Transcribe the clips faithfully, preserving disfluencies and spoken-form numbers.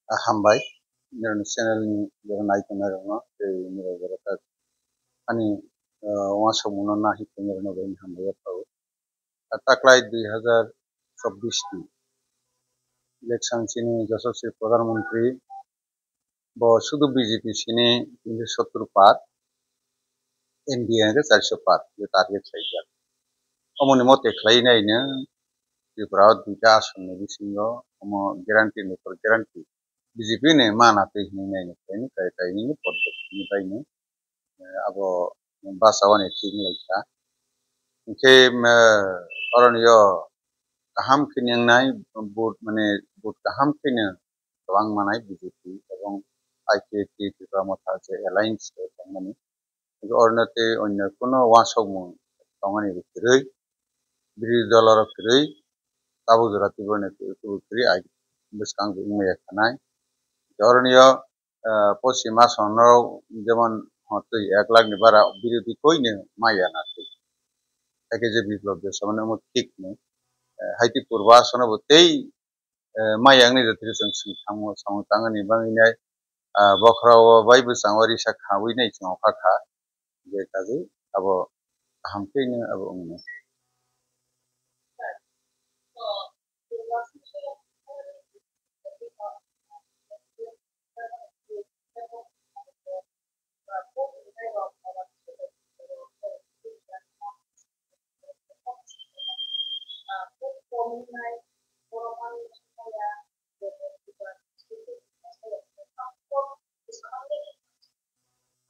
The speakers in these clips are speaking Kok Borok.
Ah, hambai, nirokni channel ni jora nai tongnai rokno, tei nirok jora tak ani, ah, uansukmung no nahik tongnai rokno bai hambai yapharo. Ah, taklai dui hazar chobbish ni election chini Yashaswi Pradhan Mantri bo sudu B J P sini tinsho sottor par, N D A hwnkhe charsho par, je target khlaijak. Omoni mote khlai naino Tripura o duita asonni bisingo omo guarantee ni upor guarantee B J P ni mana twi hinwi naino khlaino, tai tai hinwi poddo hinwi baino, eh, abo bachawani thik wnglaikha. Hinkhe, eh, oroni o kaham khe wngnai vote, mane vote kaham kheno kwbang manai B J P ebong I P F T Tipra Motha je alliance tongmani. Oroni tei onyo kuno uansukmung tongmani bo kwrwi, birodhi dolo rok kwrwi, tabuk jora Tripura ni kwrwi ai bwskang bo wngmaya khanai. Oroni o, ah, poschim Assam no jemon hotwi ek lakh ni bara birodhi koino maya na twi. Hakhe je Biplab Deb samani omo thik no. Eh, haiti Purba Assam no bo tei, eh, maya wngni jotri chwng swng thango, samung tangani bangwi nai, ah, bokhorok o bai bwskango risa khawi nai chwng okha kha. Je kaji abo kaham khe no abo wngno.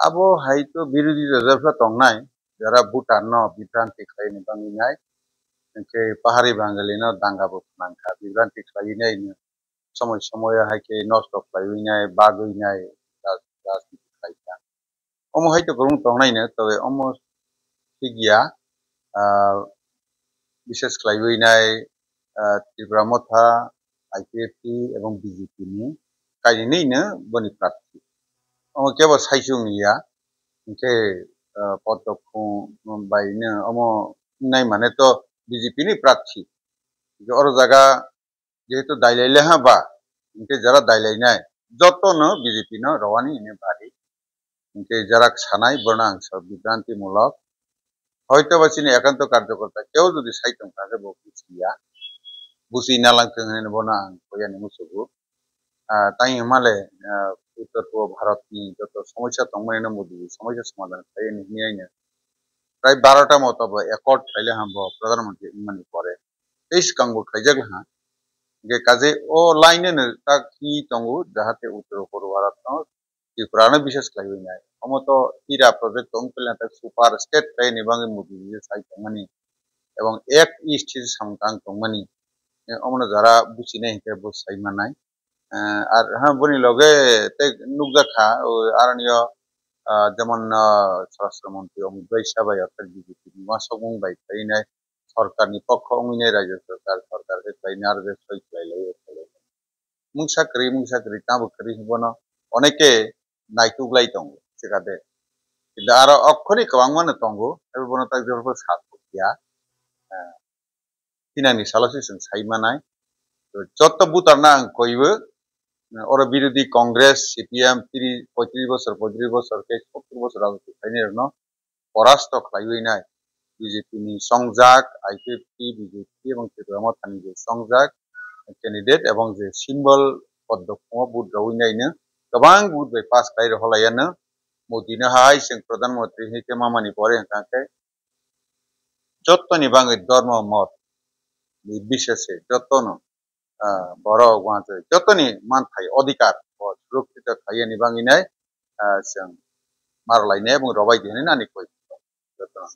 Abo hai to birodhi dol rok tongnai, jara voter no bibranti khlaini bangwi nai, hinkhe pahari Bangali no danga bo phnang kha, bibranti khlaiwi nai no, somoi somoi hai khe nosto khlaiwi nai, bagwi nai, raj-, rajniti khlai kha. Omo hai to kwbang tongnai no, tobe omo thik ya, ah, bishes khlaiwi nai, ah, Tipra Motha, I P F T ebong B J P ni kainwi no boni prarthi. Omo kebo saichung ya, hinkhe, ah, Poddo Khum bai no omo wngnai mane to B J P ni prarthi. Hinkhe oro jaga jehetu dailai le ha ba, hinkhe jara dailai nai, joto no B J P no rowani hwnwi bari. Hinkhe jara sanai bono ang sa bibranti mulok. Hoito ba chini ekanto karjokorta keu jodi sai tong kha khe bo buchi ya. Buchi nalang thung hwnwi bono ang koi ani musugo. Ah, tei hwnmale, ah, Uttor Purbo Bharat ni joto somosya tongmani no Modi somosya somadhan khlai ani hwnwi aino. Prai barota moto bo accord khlai le ha bo Pradhan Mantri wngmani pore. Tei swkang bo khlaijak ha. Hinkhe kaje o line no tak hi tongo, jahate Uttor Purbo Bharat no Tripura no bishes khlaiwi nai. Omo to ira project tong pila tak super state khlaini bangwi Modi je sai tongmani. Ebong Act East se samung tang tongmani. Eh, omono jara buchinai hinkhe bo sai manai. Eh, ar ha boni loge tei nukjak kha, o aroni o, ah, jemon, ah, Swarashtra Mantri Amit Bhai sabai ortho B J P ni uansukmung bai khlainai, sorkar ni pokho wngwi nai rajya sorkar, sorkar khe khlainai aro je soi khlai lai o khlai lai. Mungsa kwrwi, mungsa kwrwi, tamo kwrwi bono oneke naituk lai tongo, chikade. Kintu aro okhoni kwbangma no tongo, abo bono tak jor bo sa thok ya. Eh, Tinani salo se chwng sai manai. To joto butarno ang koibo, oro birodhi Congress, C P M, tiri, poitris bosor, poitris bosor, tei sottor bosor rajniti khlainai rokno porasto khlaiwi nai B J P ni songjak, I P F T, B J P ebong Tripura Mothani je songjak candidate ebong je symbol poddo khungo vote rwwi naino kwbang vote bai pass khlai rw halaiano Modi no hai chwng Pradhan Mantri hinwi khe mamani pore hwnkha khe jotoni bangwi dhormo mot ni bisese jotono, ah, borok uansuk jotoni manthai odhikar bo surokkito khlaiyani bangwi nai, ah, chwng marlainai ebong robai di hinwi nani koi jotono.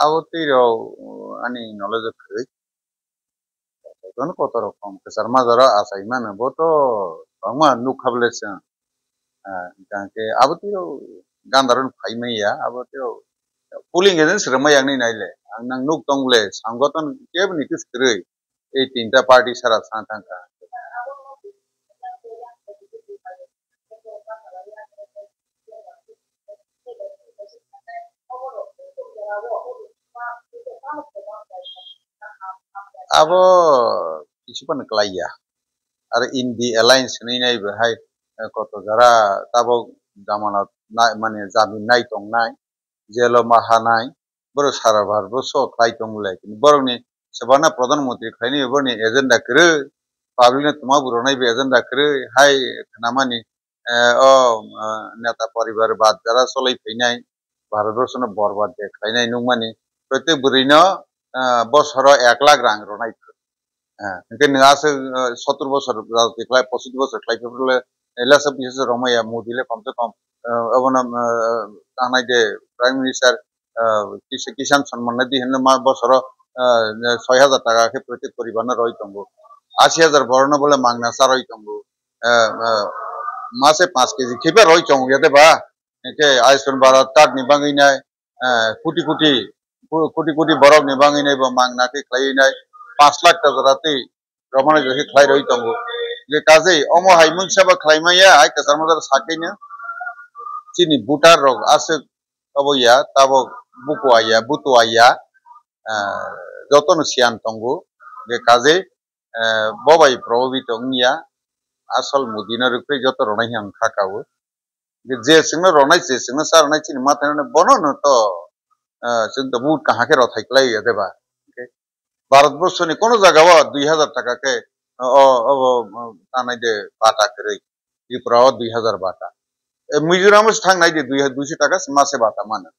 Abo twi rok, uh, ani knowledge o kwrwi. Jotono kotor rok kom kwchar majaro achai mano, bo to kwbangma nuk kha bwle chwng. Ah, hwnkhe abo twi rok gandaro phai manya, abo twi rok polling agent se rwmai yang ni naile. Ang nang nuk tong bwle, sangoton kebo ni kwrwi. Ei tinta party sara sa thangkha. Abo kisi phano kwlaiya. Aro in the alliance hinwi nai bo hai, eh, koto jora tabok jamana nai, mane jamin nai tongnai, jelo ma hanai, borok sara Bharat borso khlai tongbolai. Borokni swbana pradhan mantri khlainai borokni agenda kwrwi, public no tongma bo rwnai bo agenda kwrwi, hai khnamani, eh, o, eh, neta poribar bad jara cholai phainai, Bharat borso no borbad de khlainai nukmani, protek bwrwi no, eh, bosoro ek lakh rang rwnai. Eh, hwnkhe nwng aswk, eh, sottor bosor rajniti khlai, pochis bosor khlai phai phuru le, eh, lasa bisasa rwmaya Modi le kom se kom, eh, obono, eh, tangnai de Prime Minister, eh, Kis-, Kisan Samman Nidhi hinwi ma bosoro, eh, soi hajar taka khe protek poribar no roi tongo. Ashi hajar borok no bole mangna cha roi tongo. Eh, eh, mase panch keji khiba roi tongo ya de ba. Hwnkhe Ayushman Bharat card ni bagwi nai, eh, koti koti, ko-, koti koti borok ni bagwi nai bo mangna khe khlaiwi nai, panch lakh ta jora twi romani jora khe khlai roi tongo. Je kajei omo hai mungsa ba khlai manya, hai kwchar mwchar sakhe no chini voter rok aswk obo ya, tabok bukuwa ya, butuwa ya, eh, joto no siyan tongo. Je kajei, eh, bo bai probabito wngya, asol Modi no rwkhe joto rwnai hwn kha kao. Je chwngno rwnai, je chwngno cha rwnai chini mathai rwnai bono no to, eh, chwng to vote kaham khe rothai kwlai ya de ba. Bharat borso ni kono jaga o dui hajar taka khe, o, o, o, tanai de bata kwrwi. Tripura o dui hajar bata. E, Mizoram o se thang nai de dui, duiso taka se mase bata mano.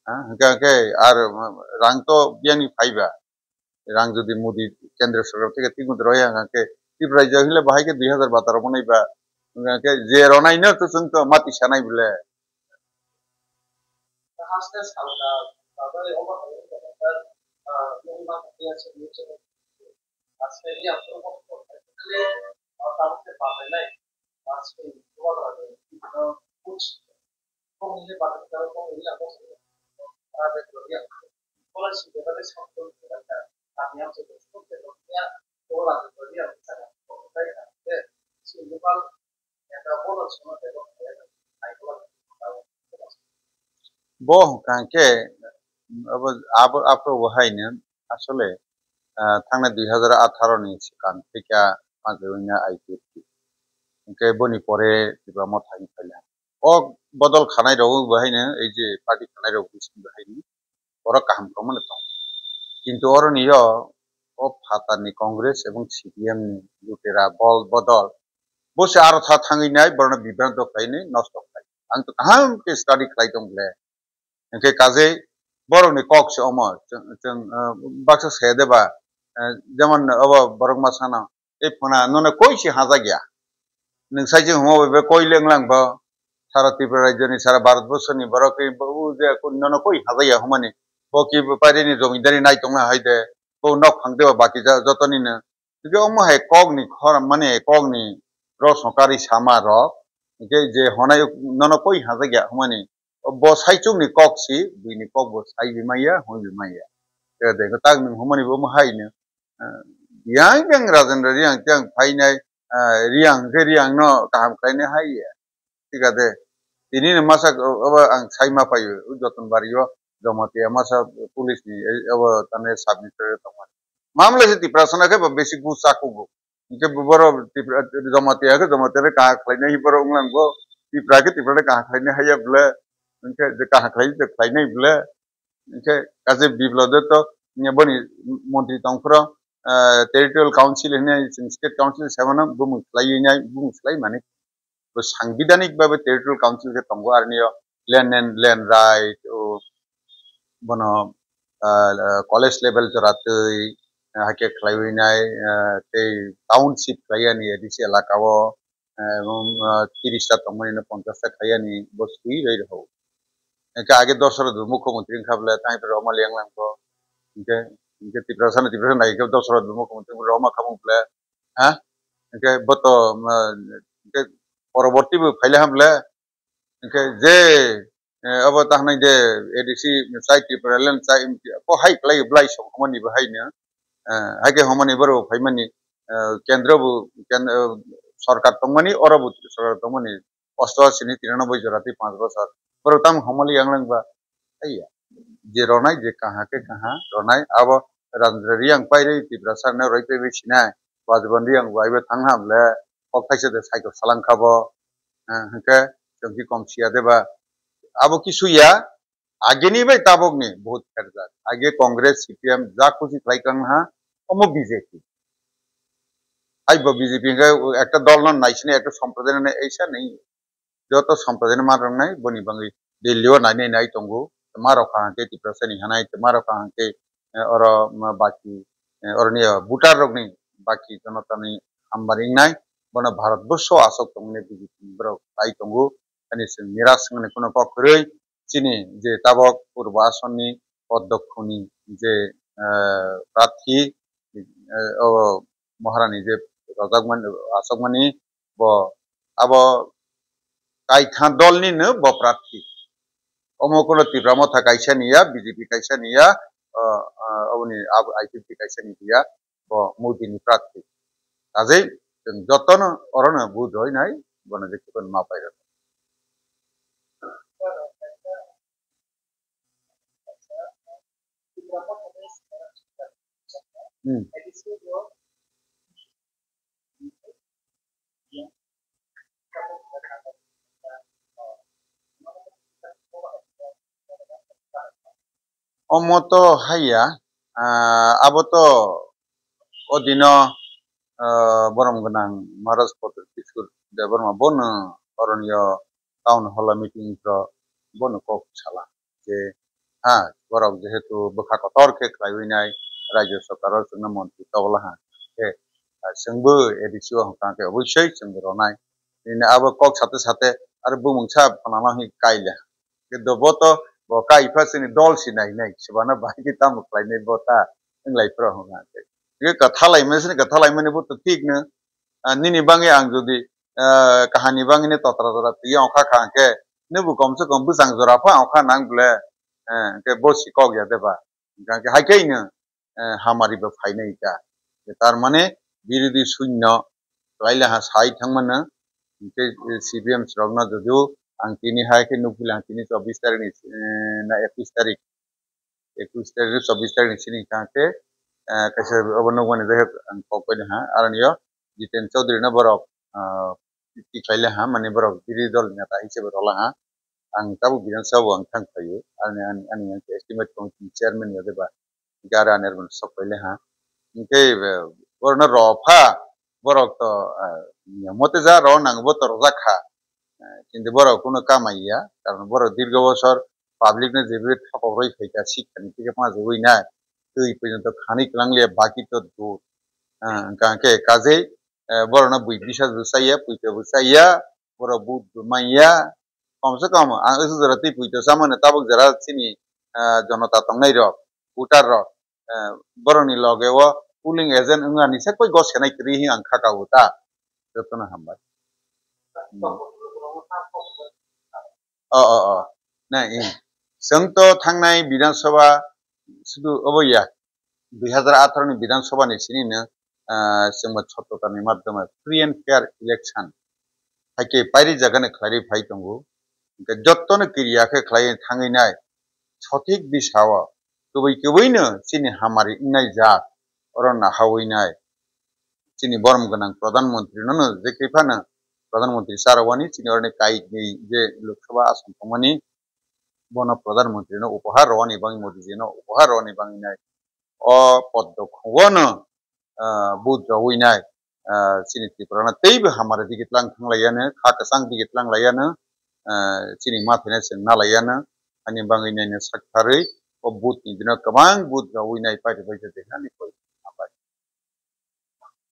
Ha, hwnkhe, hwnkhe ar, um, rang to biyang ni phaiba. Rang jodi Modi kendra sorkar theke twi mudra ya hwnkhe Tripura rajya hile bahai khe dui hajar bata rok manai ba. Hwnkhe je ronai no to chwng to mati sanai bole. Bo hwnkha khe, abo, abo, aphuru bo haino asole, ah, thangnai dui hajar atharo ni swkang thekya manjawino I P F T. Hwnkhe boni pore Tipra Motha ni phaila. O bodol khanai rok bo haino, ei je party khanai rok bising bo haino, borok kaham tongmani tong. Kintu oro ni o, o phatar ni Congress ebong C P M ni lutera bol bodol. Bo se aro tha thangwi nai, borokno bibranto khlainai, nosto khlai. Ang to kaham khe study khlai tong le. Hwnkhe kajei borokni kok se omo, chwng, chwng, eh, baksa se de ba, eh, jemon obo borok ma sana, "Ei phuna, nono koi se hajak ya? Nwng sai chwng hwnma bai bo koi lenglang bo, sara Tripura rajyoni, sara Bharat borshoni borok khe bo, bo je nono koi hajak ya hwnmani, bo ki bo pairi ni jomindari nai tongna hai de, bo nok phang de ba baki ja-, joto ni no." Hwnkhe omo hai kok ni khorang mani, kok ni rosong kari sama rok, hwnkhe je honai nono koi hajak ya hwnmani, bo saichung ni kok si, buini kok bo sai bi maya, hwn bi maya. Ede tak nwng hwnmani bo omo hai no, ah, yang yang Rajendra Reang tei ang phainai, ah, Reang hwnkhe Reang no kaham khlainai hai ya. Thik ase. Tini ni masa obo ang sai ma paio, o Jotonbari o Jamatia masa police ni, eh, obo tane sub inspector tongmani. Mamle se Tiprasa na khe bo basic bu chakugo. Hwnkhe bo boro Tipra, Jamatia khe Jamatia re kaham khlainai, boro wnglang bo Tipra khe Tipra re kaham khlainai haya bwle. Hwnkhe je kaham khlai je khlainai bwle. Hwnkhe kaje Biplab Debbarma boni montri tongphuru, eh, territorial council hinwi chwng state council semano bumung khlaiwi nai, bumung khlai mani. Bo sangbidanik babe territorial council khe tongo, aroni o land and land right, o bono, ah, college level jora twi, ah, hakhe khlaiwi nai, ah, tei township khlai yani A D C elaka o, ah, ebong, ah, tiris ta tongmani no ponchas ta khlai yani bo swi rwi rw. Hwnkhe age Dosarot bo mukhyamantri wngkha bwle, tang rwma lenglang bo. Hwnkhe, hwnkhe Tiprasa no Tiprasa nai khe Dosarot bo mukhyamantri rwma kha bwle, ha? Hwnkhe bo to, ah, hwnkhe poroborti bo phaila ha bwle. Hwnkhe je, eh, obo ta hwnwi de A D C chai Tipraland chai bo hai kwlai bwlai song hwnmani bo hai no. Eh, hai khe homoni borok phaimani, eh, kendro bo, ken-, eh, sorkar tongmani, oro bo sorkar tongmani, osto sini tiranoboi jora tei panch bosor. Borok tamo homoli yang langba, aiya, je ronai, je kaha khe kaha ronai, abo Rajendra Reang pairwi Tiprasa no roi paiwi sinai, Bajban Reang bo aibo thang ham le, kok thaisa de cycle salang kha bo, eh, hwnkhe chwng ki kom siya de ba, abo kisu ya, ageni bai tabokni vote pherjak. Age Congress, C P M ja kuchi khlai kang ha, omo B J P. Aibo B J P hwnkhe ekta dol no naisini, ekta somprodaino nai, eisa nai, joto somprodaino man rwngnai, boni bangwi Delhi o nainai nai tongo, tma rok kaham khe Tiprasa ni hanai, tma rok kaham khe, eh, oro, ma, baki, eh, oroni, eh, voter rokni baki jonotani hambar wngnai, bono Bharat borsho aswk tongmani B J P ni borok tai tongo, ani chwng niras wngmani kheno kok kwrwi, chini je tabok Purbo Asonni Odhyokkho ni je, eh, prarthi, eh, o Maharani je rojakmani, aswkmani bo abo kaitha dol ni no bo prarthi. Omo kono Tipra Motha kaisa ni ya, B J P kaisa ni ya, o, o, oboni abo I P F T kaisa ni ya, bo Modi ni prarthi. Kajei chwng jotono orono vote roi nai, bono je kiphilma pairok. Hmm. Omo to haiya, ah, abo to o dino, ah, borom gwnang Maharaj Pradyut Kishore Debbarma bono oroni o town hall o meeting rok bono kok sala je, ha, borok jehetu bwkha kotor khe khlaiwi nai, rajya sorkar o chwngno montri tobla ha khe, ah, chwngbo A D C o hwnkha khe obosoi chwngbo ronai. Nini abo kok sate sate aro bumungsa phunano hi kaila. Khe do bo to bo kai pha chini dol si nai nai, swbano bai khe tamo khlai nai bo ta, wng lai phro hwnkha khe. Khe kwtha lai mani sini, kwtha lai mani bo to thik no. Ah, nini bangwi ang jodi, ah, kahani bangwi ni totra jora twi ongkha kha hwnkhe, nubu kom se kom bwsang jora pha ongkha nang ble, eh, hwnkhe bo si kok ya de ba? Hwnkha khe hai khe no, eh, hamari bo phainai ta. Tar mane birodhi sunno khlai laha sai thang mano, hwnkhe, eh, C P M rokno jodio ang tini hai khe nukgwi lang tini chobbish tarikh ni, eh, na ekush tarikh, ekush tarikh, chobbish tarikh ni sini hwnkha khe, eh, kaisa obo nukmani jaga ang kok bai ha, aroni o Jiten Chaudhary no borok, ah, tikhlai le ha, mane borok birodhi dol ni neta hisabe rwla ha. Ang tabuk Bidhan Sabha o ang thang phaio, ani, ani, ani estimate committee chairman ya deba, gara ani arman sok paile ha. Hingke, eh, borokno rw pha, borok to, eh, niyom mote ja rw nang bo to rwjak kha. Eh, kintu borok kuno kamai ya, karon borok dirgo bosor public no jebi thapok rwi phaikha, sikhani tike pha jogwi nai, twi porjonto khani kwlang le baki to dud. Eh, hingka khe kajei, eh, borokno bui bisa bwsai ya, puito bwsai ya, borok but bwmai ya, kom se kom ang aswk jora twi puito chamani tabuk jora chini, ah, jonota tongnai rok, voter rok, ah, borokni loge o polling agent wngmani se koi gos khenai kwrwi hin ang kha kabo ta, jotono hambai. Hmm. O, o, o. Na, i. Chwng to thangnai Bidhan Sabha sudu obo ya, dui hajar atharo ni Bidhan Sabha ni sini no, ah, chwngbo chotto ni madhyome free and fair election hai khe pairi jaga ni khlai phai tongo. Hingke jotto no kiriya khe khlai thangwi nai sothik disa o kwbwi kwbwi no chini hamari wngnai jaat oro nahawi nai. Chini borom gwnang Pradhan Mantri no no je khe phano Pradhan Mantri cha rwani chini oroni kai ni je Lok Sabha ason tongmani bono Pradhan Mantri no upohar rwani bangwi Modi ji no upohar rwani bangwi nai o poddo khungo no, ah, vote rwwi nai, ah, chini Tripura no teibo hamari digi tlang thang lai ya no, kha kwchang digi tlang lai ya no, ah, chini mathai no chwng na lai ya no, ani bangwi nai no sak tharwi o vote ni bino kwbang vote rwwi nai pairi bai de hani koi.